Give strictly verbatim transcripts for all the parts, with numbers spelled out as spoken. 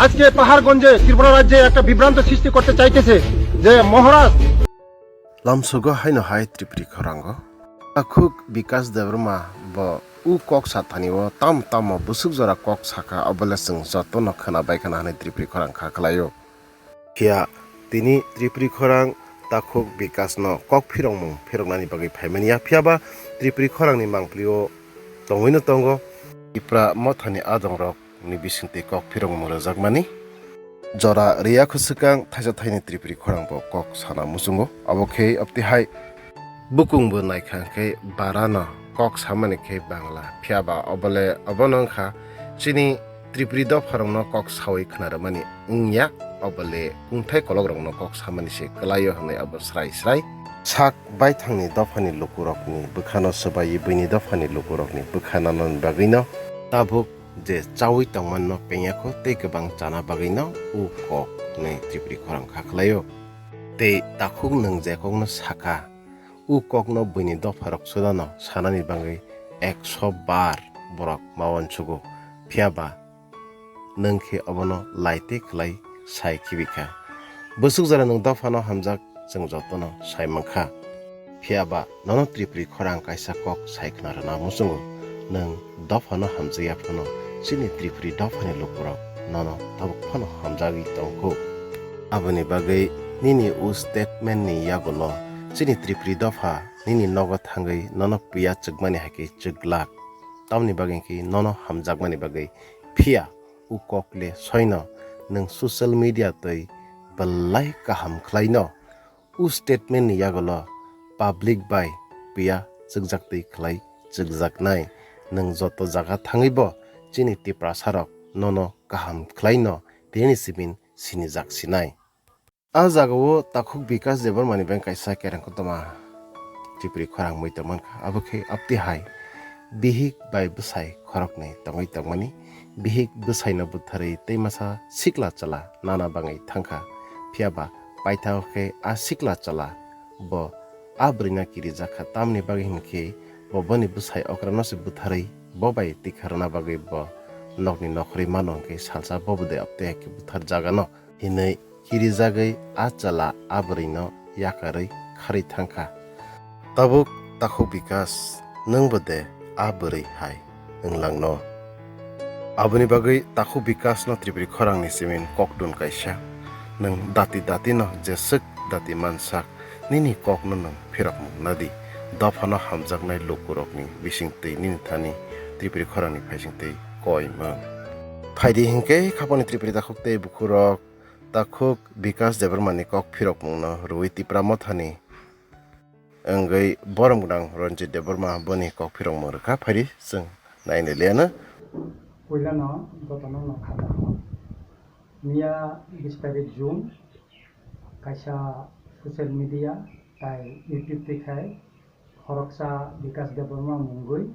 আজকে পাহাড়গঞ্জে ত্রিপুরা রাজ্যে একটা বিভ্রান্ত সৃষ্টি করতে চাইতেছে যে মহারাজ। Lamsogo haino hai Tripuri khorango. Takhuk Bikas Debbarma bo u kok sathani o tam tamo bwswk jora kok sakha, obole chwng jotono khwna bai khwna hwnwi Tripuri khorang kha khlaio. Phiya tini Tripuri khorang Takhuk Bikasno kok phirokmung phiroknani bagwi phaimani ya, phiya ba Tripuri khorangni mangpili o tongwino tongo Tipra mothani adongrok ni bisingtwi kok phirokmung rwjakmani. Jora rwya kho swkang thaisa thaini Tripuri khorang bo kok sana muchungo. Abo khe opti hai bukung bo naikha hwnkhe barano kok samani khe Bangla. Phiya ba obole obono wngkha chini Tripuri dopharokno kok sawi khna rwmani wngya, obole kungthai kolokrokno kok samani se kwlaio hwnwi abo srai srai. Sak baithangni dophani lukurokni bwkhano swbaiwi buini dophani lukurokni bwkha nanani bagwino tabuk je chawi tongmanno pengya kho tei kwbang chana bagwino u kok hwnwi Tripuri khorang kha khlaio. Tei takhuk nwng je kokno sakha, u kokno buini dopharok sudano sanani bagwi ekso bar borok ma uansugo, phiya ba nwng khe obono lai tei khlai sai khibi kha. Bwswk jora nwng dophano hamjak, chwng jotono sai mankha. Phiya ba nono Tripuri khorang kaisa kok sai khna rwna muchungo. Nwng dophano hamjakya phano chini Tripuri dophani lukurok nono tabuk phano hamjagwi tongkho. Aboni bagwi nini o statement ni yagulo chini Tripuri dopha nini nogo thangwi nono puya chwkmani hai khe chwklak. Tamoni bagwi khe nono hamjakmani bagwi, phiya u kok le soino nwng social media twi belai kaham khlaino. O statement ni yagulo public bai puya chwkjaktwi khlai chwkjaknai. Nwng joto jaga thangwibo chini Tiprasarok nono kaham khlaino tini simin sinijak sinai. A jagao Takhuk Bikas Debbarmani beng kaisa kereng kotorma Tripuri khorang mui tongmankha, abo khe apti hai bihik bai bwsai khoroknwi tongwi tongmani. Bihik bwsaino butharwi tei masa sikla chwla nana bangwi thangkha. Phiya ba paithao khe a sikla chwla bo a bwrwino kirijakha, tamni bagwi hinkhe bo boni bwsai okrano se butharwi bo bai tikha rwna bagwi bo nokni nokhorwi mano hinkhe salsa bobo de apte hai khe buthar jagano hinwi kirijagwi a chwla a bwrwino yakarwi kharwi thangkha. Tabuk Takhuk Bikas, nwngbo de a bwrwi hai wng langno? Aboni bagwi Takhuk Bikasno Tripuri khorangni simin koktun kaisa. Nwng dati datino jeswk dati mansak, nini kokno nwng phirokmung nadi. Dophano hamjaknai lukurokni bisingtwi nini thani Tripuri khorangni phaisingtwi koi mung. Phaidi hinkhe khapani Tripuri takhuk tei bukhurok Takhuk Bikas Debbarmani kok phirokmungno rwui Tipra Mothani wngwi borom gwnang Ranjit Debbarma boni kok phirokmung rwkha, phaidi chwng naina liana. Puilano jotono no kha kaham. Miya bis tarik June kaisa social media tai YouTube twi khai khoroksa Bikas Debbarma mungwi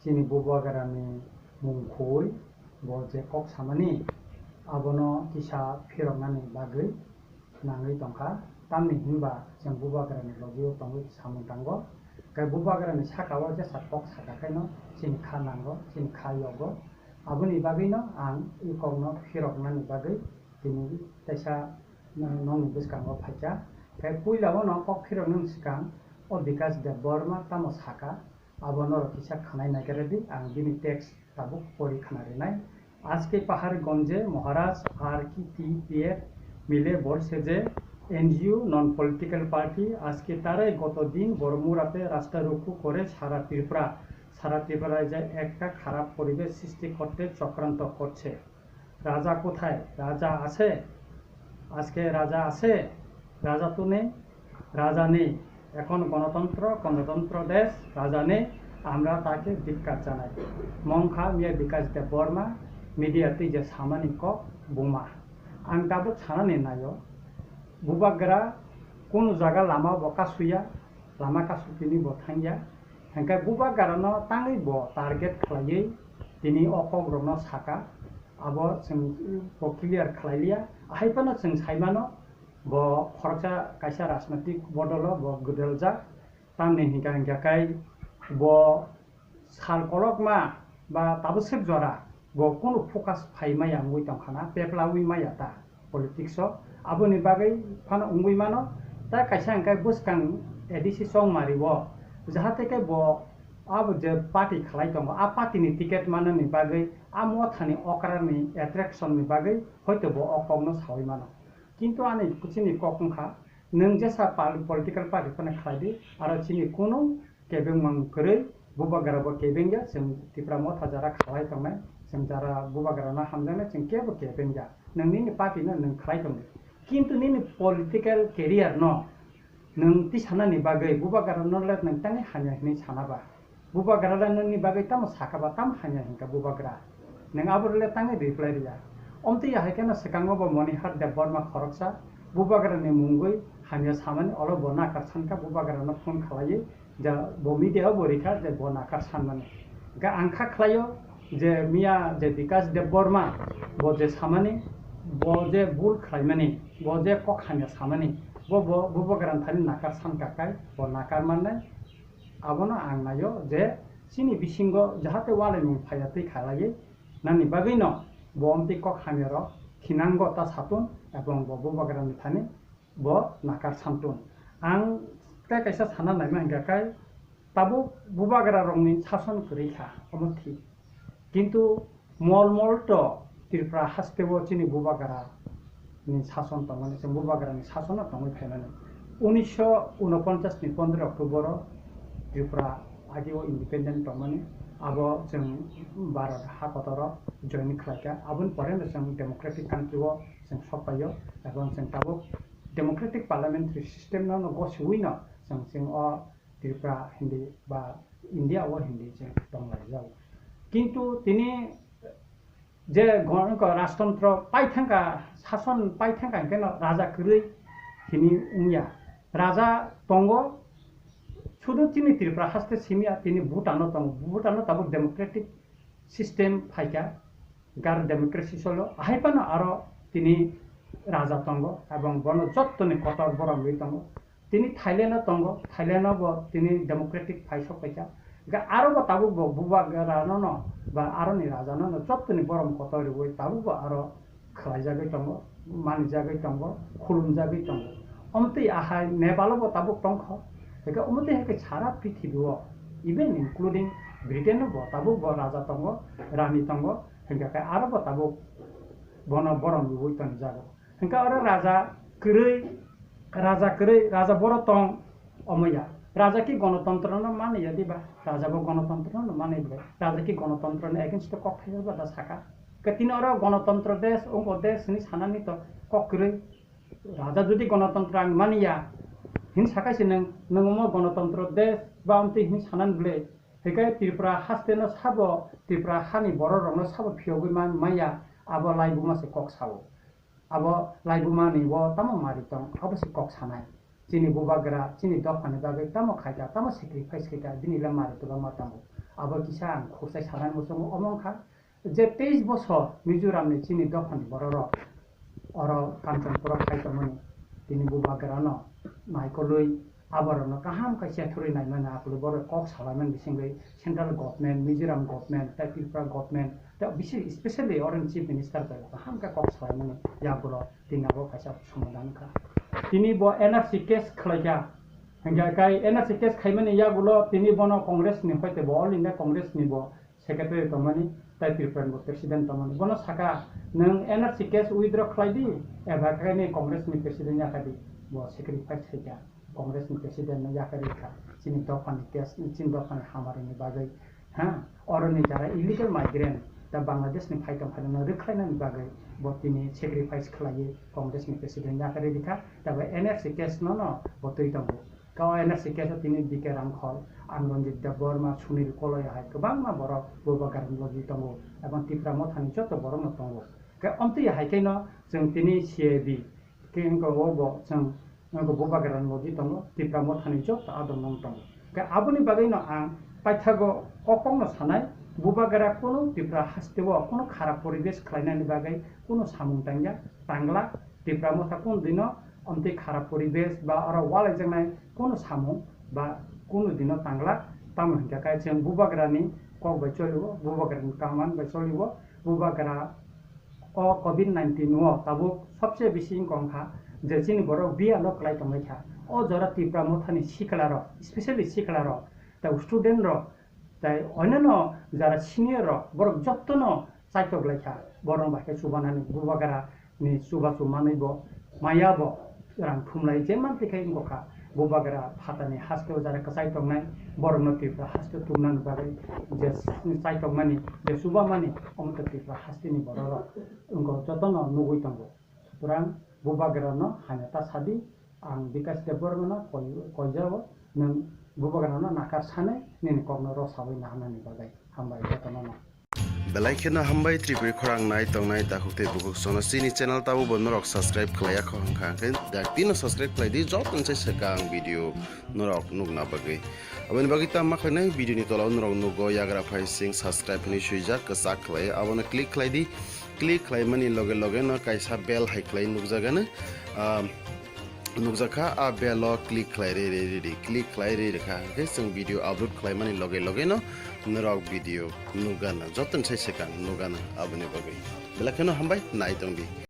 chini bubagrani mung khui bo je kok samani abono kisa phiroknani bagwi nangwi tongkha, tamni hinba chwng bubagrani logio tongwi samung tango. Khe bubagrani sakao jesa kok saka khaino chini kha nango, chini kha yogo. Aboni bagwino ang i kokno phiroknani bagwi tini teisa nokni bwskango phaikha. Khe puilao no kok phiroknani swkang o Bikas Debbarma tamo saka, abo norok kisa khanai naikardi, ang bini text tabuk pori khna rinai. আজকে পাহাড়গঞ্জে মহারাজ আর কি টিপিএফ মিলে বলছে যে NGO, non political party, আজকে তারাই গত দিন বড়মুড়াতে রাস্তা রুখু করে সারা ত্রিপুরা, সারা ত্রিপুরায় যে একটা খারাপ পরিবেশ সৃষ্টি করতে চক্রান্ত করছে। রাজা কোথায়? রাজা আছে? আজকে রাজা আছে? রাজা তো নেই। রাজা নেই। এখন গণতন্ত্র, গণতন্ত্র দেশ, রাজা নেই। আমরা তাকে ধিক্কার জানাই। Mongkha miya Bikas Debbarma media twi je samani kok buma. Ang tabuk sanani naio. Bubagra kunu jaga lama bo kasuya, lama kasupini bo thangya. Hingkhe bubagrano tangwi bo target khlaiwi tini o kokrokno saka. Abo chwng bo clear khlai liya. Ahai phano chwng sai mano, bo khoroksa kaisa rajnotik bodolo bo gwdaljak. Tamni hingka hingka khe bo sal kolokma ba tabuk swk jora Bo kunu focus phai maya wngwi tongkha na, peplawi maya ta politics o. Aboni bagwi phano wngwi mano, ta kaisa hwnkhe bwskang A D C Chongmari o, jahate khe bo abo je party khlai tongo, a party ni ticket manani bagwi, a mothani okrani attraction ni bagwi hoito bo o kokno sawi mano. Kintu ani chini kok wngkha, nwng jesa pal-, political party phano khlai di, aro chini kunu kebengmang kwrwi, bubagra bo kebengya, chwng Tipra Motha jara khalai tongnai, chwng jara bubagrano hamjaknai, chwng kebo kebengya. Nwng nini party no nwng khlai tongdi. Kintu nini political career no nwng tisanani bagwi bubagrano le nwng tangwi hamya hinwi sana ba? Bubagra le nini bagwi tamo saka ba, tamo hamya hinkha bubagra? Nwng abo le tangwi reply riya. Omtwi ya hai kheno swkango bo Monihar Debbarma khoroksa bubagrani mungwi hamya samani, olo bo nakar sankha, bubagrano phone khlaiwi ja bo media o bo rikha je bo nakar sanmani. Ga ang kha khlaio je miya je Bikash Debbarma bo je samani, bo je bul khlaimani, bo je kok hamya samani, bo, bo, bo bubagrani thani nakar sankha kai, bo nakar mannai. Abono ang naio je chini bisingo jahate walaimung phaiya twi khalaiwi nani bagwino bo omtwi kok hamyarok khinango ta satun ebong bo bubagrani thani bo nakar samtun. Ang tei kaisa sana naima hingka kai tabuk bubagrarokni sason kwrwi kha, omo thik. Kintu mol mol to Tripura haste o chini bubagra ni sason tongmani, chwng bubagra ni sason no tongwi phaimani. Unisho unoponchas ni pondro October o Tripura agi o independent tongmani, abo chwng Bharat ha kotor o join khlaikha. Aboni pore no chwng democratic country o chwng sokpaio, ebong chwng tabuk democratic parliamentary system no, no gosiwi no chwng, chwng o Tripura hindi ba India o hindi chwng tonglaijak. Kintu tini je gon-, ko rajtontro paithangka, sason paithangka hingke no raja kwrwi hini wngya. Raja tongo, sudu chini Tripura haste simiya, tini Bhutan o tongo. Bhutan o tabuk democratic system phaikha, gar democracy solo, ahai phano aro tini raja tongo, ebong bono jottoni kotor borok rwi tongo. Tini Thailand o tongo, Thailand o bo tini democratic phai sok paikha. Ga aro bo tabuk bo bubagra no no, ba aro ni raja no no jottoni borom kotor rwi tabuk bo aro khlaijagwi tongo, manijagwi tongo, khulumjagwi tongo. Omtwi ahai Nepal o bo tabuk tongkho. Hwnkhe omtwi hai khe sara prithibi o, even including Britain o bo tabuk bo raja tongo, rani tongo, hwnkhe khe aro bo tabuk bono borom rwi tonijago. Hwnkhe oro raja kwrwi, raja kwrwi, raja boro tong omoya. Raja ki gonotontro no mani ya diba? Raja bo gonotontro no mani ble. Raja ki gonotontro ni against o kok thaiba da saka. Ke tini oro gonotontro desh, ongo desh ni sanani to kok kwrwi. Raja jodi gonotontro ang mani ya, hin saka si nung, nung omo gonotontro desh ba amtwi hin sanan ble. Hikai Tripura haste no sabo, Tripura hani borok rok no sabo phiyogwi man maya, abo laibuma se kok sao. Abo laibumani bo tamo mari tong, abo se kok sanai. Chini bubagra, chini dophani bagwi tamo khaika, tamo sacrifice khaika, bini le mari twbangma tongo. Abo kisa ang khurchai sanai muchungo, omo wngkha je teis bosor Mizoramni chini dophani bororok oro Kanchanpura khai tongmani, tini bubagrano naikolwi aborokno kaham khe chethurwi naimani, aphuru borok kok salaimani bisingwi central government, Mizoram government, tei Tripura government, tei bisi specially oro ni chief minister bai kaham khe kok salaimani yagulo tini abo kaisa somadan kha. Tini bo N R C case khlaikha, hingkhe kai N R C case khaimani yagulo tini bono Congress ni hoite bo All India Congress ni bo secretary tongmani, tei Tripura ni bo president tongmani. Bono saka, "Nwng N R C case withdraw khlai di, eba khe ni Congress ni president ya kha di." Bo sacrifice khai kha, Congress ni president no ya kha ri kha. Chini dopha ni case, chini dopha ni hamari ni bagwi, ha, oro ni jara illegal migrant, ta Bangladesh ni phai tong phai no rwkhlai nani bagwi, bo tini sacrifice khlai Congress ni president ya kha ri kha, ta bo N R C case no no bo twi tongo. Kau N R C case o tini B K Ramkhol, Anganjit Debbarma, Sunil Koloya hai kwbangma borok bubagrani logi tongo, ebong Tipra Mothani joto borokno tongo. Khe omtwi hai kheno chwng tini C A B khe wngkha o bo chwng wngkha bubagrani logi tongo, Tipra Mothani joto adong nong tongo. Khe aboni bagwino ang paithago o kokno sanai, bubagra kunu Tipra hasteo kunu kharap poribesh khlainani bagwi kunu samung tangya, tangla, Tipra Motha kunu dino omtwi kharap poribesh ba oro walaijaknai kunu samung ba kunu dino tangla, tamo hinkhe kai chwng bubagrani kok bai choliwo, bubagrani kaman bai choliwo, Bubagra o covid nineteen o tabuk sobse bisi wngkha je chini borok biyalo kwlai tonglaikha. O jora Tipra Mothani siklarok, especially siklarok, tei student rok, tei onyono jara senior rok, borok jotono chaitok laikha. Borok bai khe chubanani Bubagra ni chubachu manwi bo maya bo rang thumlai je man tikhe wngkha. Bubagra phatani haste o jara kwchai tongnai borokno Tripura haste tumnani bagwi je chai tongmani, je chubamani, omo to Tripura hasteni borok rok wngkha jotono nugwi tongo. Sutrang Bubagrano hamya ta sadi, ang Bikash Debbarmano koi-, koijao nwng Bubagrano nakar sanai nini kokno rosawi nahanani bagwi. Hambai jotono no. Belai kheno hambai Tripuri khorang nai tongnai takhuk tei bukhuk sono chini channel tabo bo norok subscribe khlaiya kho hwnkha hwnkhe daktino subscribe khlai di joto se swkang video norok nukna bagwi. Aboni bagwi tamo khlainai video ni tola o norok nugo yagra phai sing subscribe hinwi swijak kwchak khlai abono click khlai di. Click khlaimani loge loge no kaisa bell hai khlai nukjagano. Ah, nukjakha, a bell o click khlai re re re re, click khlai re re kha hwnkhe chwng video upload khlaimani loge loge no norok video nukgana, joto ni sai swkang nukgana. Aboni bagwi belai kheno hambai nai tongdi.